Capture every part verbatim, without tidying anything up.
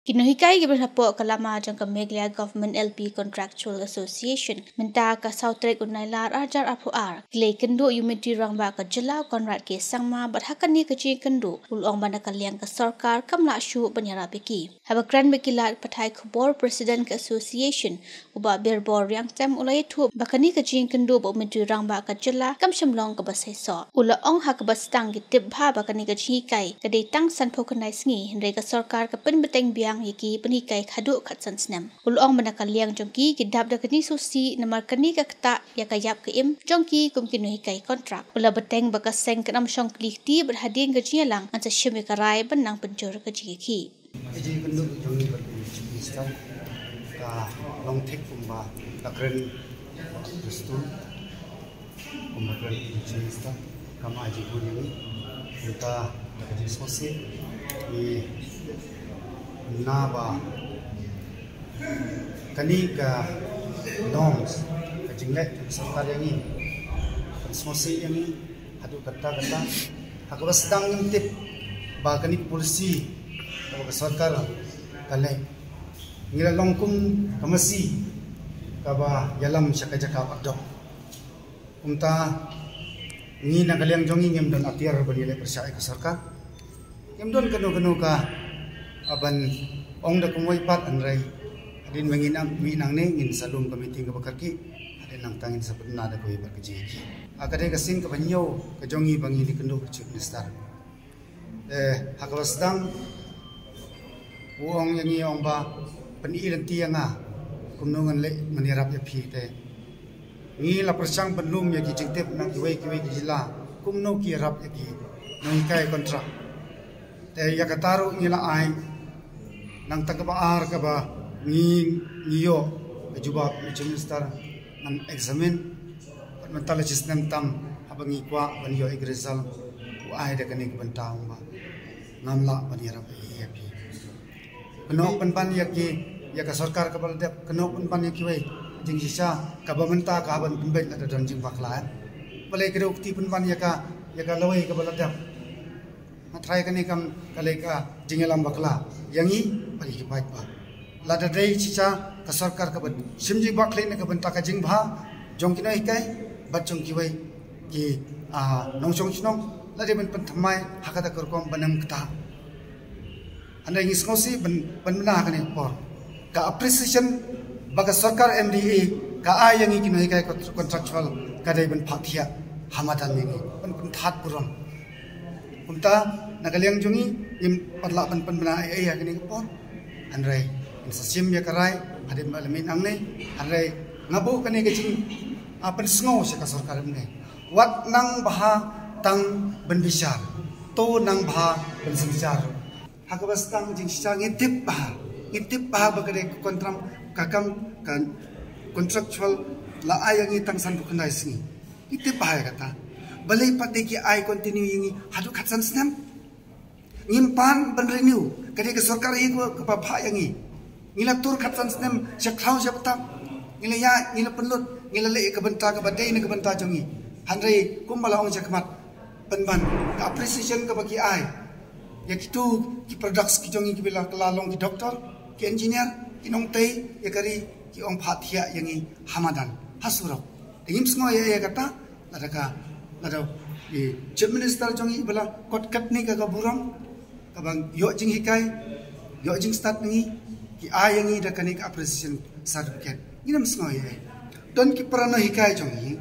Ki nonghikai kiba hapoh ka lama jong ka Meghalaya Government L P Contractual Association mynta ka saw tarik u Nailar ar hajar arphew ar ki la ïakynduh ïa u Myntri Rangbah ka jylla u Conrad K Sangma bad ha kane ka jingïakynduh u la ong ba na ka liang ka sorkar kam lah shuh ban ïarap ïa ki. Haba kren bad ki lad pathai khubor, President ka Association u Bah Birbor Riangtem u la ïathuh ba kane ka jingïakynduh bad u Myntri Rangbah ka jylla kam shym long kaba seisoh. U la ong ha kaba sdang ngi tip bha ba kane ka jinghikai ka dei tang sanphew khyndai sngi, hynrei ka sorkar ka pynbteng biang ïa ki pynhikai haduh khatsan snem. U la ong ba na ka liang jong ki ki dap da ka jingsngewsih namar kane ka ktah ïa ka ïap ka im jong ki kum ki nonghikai kontrak. U la bteng ba ka seng kan ym shong kli kti bad hadien ka jingïalang ngan sa shim ïa ka rai ban nang pynjur ka jingïakhih. Ka jingïakynduh jong ngi bad u Chief Minister ka long thik kumba la kren u Prestone, kumba kren u Chief Minister, kam ai jingbun ïa ngi. Kumta da ka jingsngewsih ngi na ba kane ka norms, ka jingleh ka sorkar ïa ngi, kan sngewsih ïa ngi haduh katta katta. Ha kaba sdang ngim tip ba kane ka policy kaba ka sorkar ka leh, ngi la long kum ka masi kaba ïalam sha ka jaka ba dok. Kumta ngi na ka liang jong ngi ngim don atiar ban ïaleh pyrshah ïa ka sorkar. Ngim don kano kano ka, ah, ban ong da kumwei pat, hynrei hadien ba ngin ïa mih nangne ngin sa lum ka meeting kaba kyrkieh. Hadien nangta ngin sa pynbna da kawei pat ka jingïakhih. Ah, ka dei ka sien kaba hynñiew ka jong ngi ba ngin ïakynduh u Chief Minister. Eh, ha kaba sdang u ong ïa ngi, ong ba pyni lynti ïa nga kumno ngan leh, ngan ïarap ïa phi. Te ngi la pyrshang pynlum ïa ki jingtip na kiwei kiwei ki jylla kumno ki ïarap ïa ki nonghikai kontrak. Te ïa kata ruh ngi la ai. Nangta kaba ar kaba ngi, ngi ïoh ka jubab u Chief Minister ngan examine. Bad mynta la shi snem tam haba ngi kwah ban ïoh ïa ka result, u ai da kane ka bynta, ong ba ngam lah ban ïarap ïa phi. Kynnoh pynban ïa ki, ïa ka sorkar kaba la dep, kynnoh pynban ïa kiwei. Jingshisha kaba mynta ka ban pynbeit lada don jingbakla, eh. Balei ka dei u kti pynban ïa ka, ïa ka lawei kaba la dep. Nga tharai kane kam ka lei ka jingïalam bakla ïa ngi bad ïa ki paidbah. Lada dei shisha ka sorkar kaba shim jingbakla na ka bynta ka jingbha jong ki nonghikai bad jong kiwei ki, ah, nongshong shnong, la dei ban pynthymmai ha kata ka rukom ban ym ktah. Hynrei ngi sngewsih ban, ban bna ha kane ka por. Ka appreciation ba ka sorkar M D A ka ai ïa ngi ki nonghikai kontr-, contractual ka dei ban phah thiah ha madan ïa ngi, ban pynthad burom. Kumta na ka liang jong ngi ngim pat lah ban pynbna ei ei ha kane ka por. Hynrei ngin sa shim ïa ka rai hadien ba la mih nangne. Hynrei nga buh kane ka jing, ah, pynsngew sha ka sorkar mynne. Wat nang bha tang ban bishar, to nang bha ban synshar. Ha kaba sdang jingshisha ngi tip bha, ngi tip bha ba ka dei ka kontrak, ka kam, ka contractual la ai ïa ngi tang sanphew khyndai sngi. Ngi tip bha ïa kata. Balei pat de ki ai continue ïa ngi haduh khatsan snem? Ngim pan ban renew, ka dei ka sorkar hi kaba phah ïa ngi. Ngi la tur khatsan snem sha khlaw sha btap. Ngi la ïaid, ngi la pynlut, ngi la leh ïa ka bynta kaba dei na ka bynta jong ngi. Hynrei kumba la ong shakhmat, pynban ka appreciation kaba ki ai ïa kitu ki products ki jong ngi kiba la kylla long ki doktor, ki engineer, ki nongtei ïa ka ri, ki ong phah thiah ïa ngi ha madan, ha surok. Te ngim sngew ïa, ïa kata, lada ka, lada i Chief Minister jong ngi ba la kot katne ka, ka burom kaba ïoh jinghikai, ïoh jingstad na ngi, ki ai ïa ngi da kane ka appreciation certificate. Ngim sngew ïa. Don ki para nonghikai jong ngi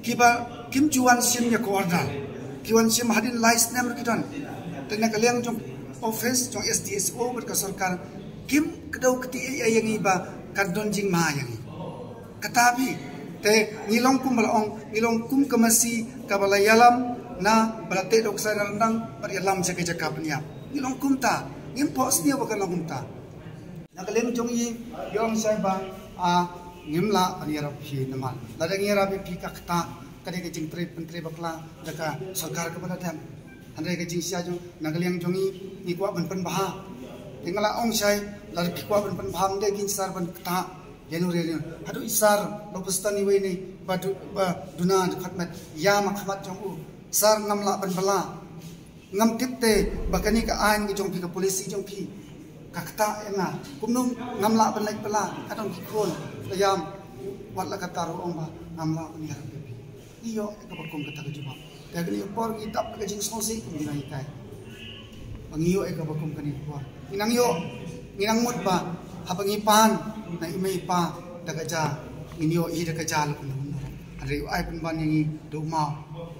kiba kim ju wan shim ïa ka order, ki wan shim hadien lai snem ruh ki don. Te na ka liang jong office jong S D S O bad ka sorkar kim kdew kti ei ei ïa ngi ba kan don jingma ïa ngi. Kata phi, te ngi long kumba la ong, ngi long kum ka masi kaba la ïalam na ba la teh da u ksai na ryndang bad ïalam sha ka jaka pynïap. Ngi long kumta, ngim phohsniew ba kan long kumta. Na ka liang jong ngi, ngi ong shai ba, ah, ngim lah ban ïarap phi namar lada ngi ïarap ïa phi ka ktah, ka dei ka jingtrei pyntrei bakla da ka sorkar kaba la dep. Hynrei ka jingshisha jong, na ka liang jong ngi, ngi kwah ban pynbha. Te nga la ong shai, lada phi kwah ban pynbha, ym dei ki sar ban ktah ïa u re re. Haduh i sar, la u Prestone iwei ne ba du-, ba duna dkhot met ïa ma khmat jong u. Sar, ngam lah ban bylla. Ngam tip te ba kane ka aiñ ka jong phi, ka policy jong phi Ka kata ïa nga, kumno ngam lah ban leit pala, ka don ki khun, ka ïam, wat la kata ruh ong ba ngam lah ban ïarap ïa phi. Ngi ïoh ïa kaba kum kata ka jubab. Te kane ka por ngi dap ka jingsngewsih kum ki nonghikai. Ba ngi ïoh ïa kaba kum kane ka por. Ngi nang ïoh, ngi nang mut ba haba ngi pan na i mei i pa da ka ja, ngin ïoh i da ka ja la kumno kumno. Hynrei u ai pynban ïa ngi da u maw.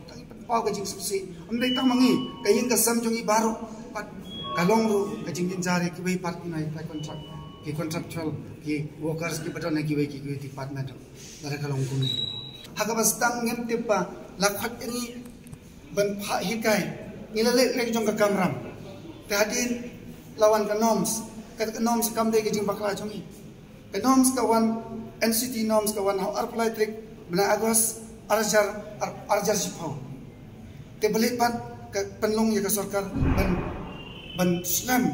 Tang i pynpaw ka jingsngewsih. Ym dei tang ma ngi, ka ïing ka sem jong ngi baroh. Pat ka long ruh ka jingjynjar ïa kiwei pat ki nonghikai contract, ki contractual, ki workers kiba don ha kiwei kiwei department ruh. Lada ka long kumne. Ha kaba sdang ngim tip ba la khot ïa ngi ban phah hikai. Ngi la leh leh jong ka kamram. Te hadien la wan ka norms. Ka, ka norms kam dei ka jingbakla jong ngi. Ka norms ka wan, N C T norms ka wan ha u arphew lai tarik bnai August, arhajar, ar, arhajar shiphew. Te balei pat ka pynlong ïa ka sorkar ban, ban slem,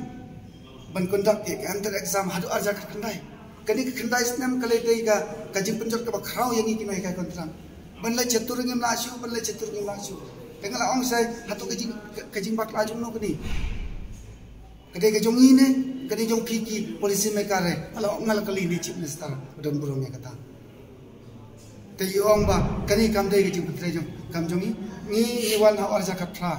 ban conduct ïa ka MTET exam haduh arhajar khatkhyndai. Kane ka khyndai snem ka la dei ka, ka jingpynjot kaba khraw ïa ngi ki nonghikai contract. Ban leit shatur ngim lah shuh, ban leit shatur ngim lah shuh. Te nga la ong shai, hato ka jing, ka, ka jingbakla jong no kane. Ka dei ka jong ngi ne, ka dei jong phi ki policy maker re. Nga la, nga la kylli ne Chief Minister, ba don burom ïa kata. Te i ong ba kane kam dei ka jingpyntrei jong, kam jong ngi, ngi, ngi wan ha u arhajar khatphra.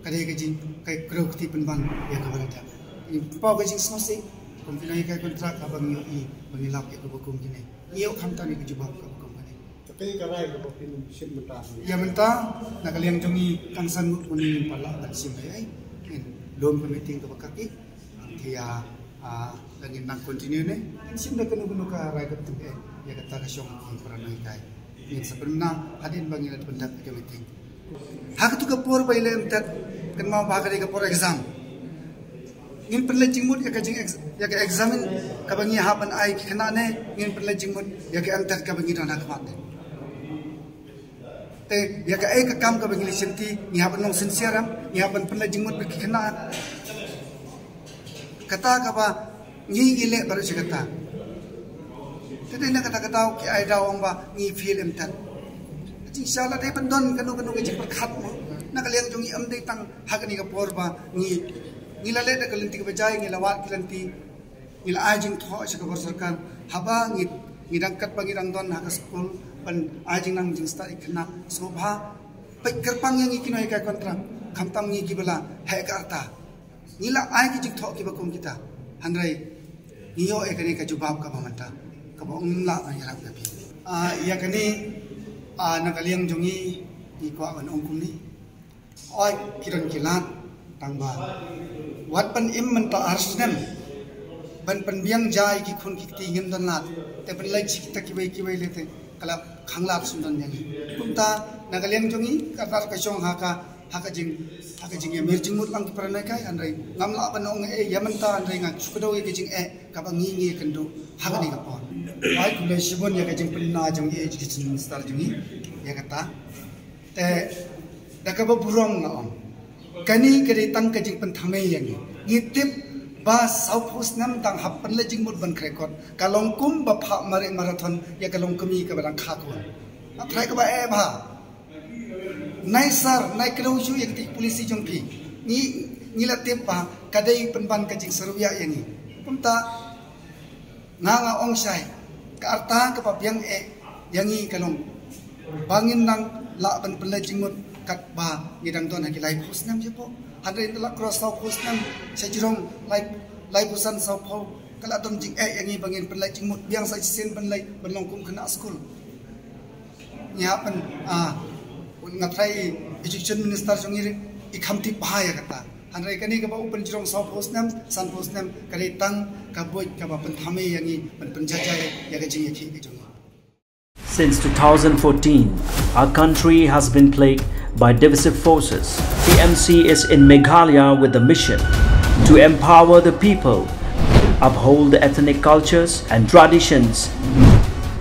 Ka dei ka jing, ka kyrpad kti pynban ïa kaba la dep. Ngi pynpaw ka jingsngewsih kum ki nonghikai contract haba ngi ïohi ba ngi lap ïa kaba kum kine. Ngi ïoh khamtam ïa ka jubab kaba kum kane. Te kaei ka rai kaba phin shim mynta? Ïa mynta na ka liang jong ngi tang san ngut ngi ngim pat lah ban shim ei ei. Ngin lum ka meeting kaba khatduh. Te ïa, ah, la ngin nang continue ne. Ngin shim da kano kano ka rai kaba teng eh. Ïa kata ka shong ka para nonghikai. Ngin sa pynbna hadien ba ngin la pyndep ïa ka meeting. Ha katu ka por ba i leh MTET, kynmaw ba ha ka dei ka por exam. Ngin pynleit jingmut ïa ka jing ex-, ïa ka exam kaba ngi hap ban ai ki khynnah ne, ngin pynleit jingmut ïa ka MTET kaba ngi don ha khmat ne. Te ïa kaei ka kam kaba ngi leit shim ti, ngi hap ban long sincere em, ngi hap ban pynleit jingmut bad ki khynnah. Kata kaba ngi ngi leh baroh shi katta. Te dei na kata ka daw ki ai daw ong ba ngi fail MTET. Jingshisha la dei ban don kano kano ka jingpyrkhat mo. Na ka liang jong ngi ym dei tang ha kane ka por ba ngi, ngi la leh da ka lynti kaba jai, ngi la wad ki lynti, ngi la ai jingthoh sha ka bor sorkar. Haba ngi, ngi dang kat ba ngi dang don ha ka skul ban ai jingnang jingstad ïa ki khynnah, sngewbha peit kyrpang ïa ngi ki nonghikai contract, khamtam ngi kiba la heh ka rta. Ngi la ai ki jingthoh kiba kum kita. Hynrei ngi ïoh ïa kane ka jubab kaba mynta, kaba ong ngim lah ban ïarap ïa phi. Ah, ïa kane, ah, na ka liang jong ngi, ngi kwah ban ong kumne. Oi, ki don ki lad, tang ba wat ban im mynta ar snem ban pynbiang ja ïa ki khun ki kti, ngim don lad. Te ban leit sha kita kiwei kiwei lei te ka la khanglad sngewdon ïa ngi. Kumta na ka liang jong ngi, kata ka shong ha ka, ha ka jing, ha ka jingïamir jingmut lang ki para nonghikai, hynrei ngam lah ban ong eh ïa mynta, hynrei nga shu kdew ïa ka jingeh kaba ngi ngi ïakynduh ha kane ka por. Ai, khublei shibun ïa ka jingpynbna jong i Education Minister jong ngi ïa kata. Te da kaba burom nga ong, kane ka dei tang ka jingpynthame ïa ngi. Ngi tip ba sawphew snem tang hap pynleit jingmut ban khreh kot. Ka long kum ba phah mareh marathon ïa ka longkmie kaba dang kha khun. Nga tharai kaba eh bha. Nai sar, nai kdew shuh ïa kata ka polisi jong phi. Ngi, ngi la tip ba ka dei pynban ka jingsyrwiah ïa ngi. Kumta nga, nga ong shai, ka rta kaba biang eh ïa ngi ka long ba ngin nang lah ban pynleit jingmut katba ngi dang don ha ki laiphew snem shapoh. Hynrei la cross sawphew snem sha jrong, lai, laiphew san sawphew, ka la don jingeh ïa ngi ba ngin pynleit jingmut biang sa shisien ban leit ban long kum khynnah skul. Ngi hap ban, ah, nga tharai Education Minister jong ngi i kham tip bha ïa kata. Hynrei kane kaba u pynjrong sawphew snem, sanphew snem, ka dei tang ka buit kaba pynthame ïa ngi ban pynjaijai ïa ka jingïakhih ka jong ngi. Since two thousand fourteen, our country has been plagued by divisive forces. T M C is in Meghalaya with the mission to empower the people, uphold the ethnic cultures and traditions,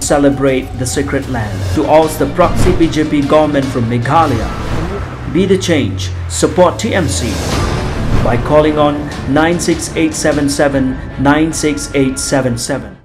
celebrate the sacred land. To oust the proxy B J P government from Meghalaya, be the change. Support T M C by calling on nine six eight seven seven nine six eight seven seven.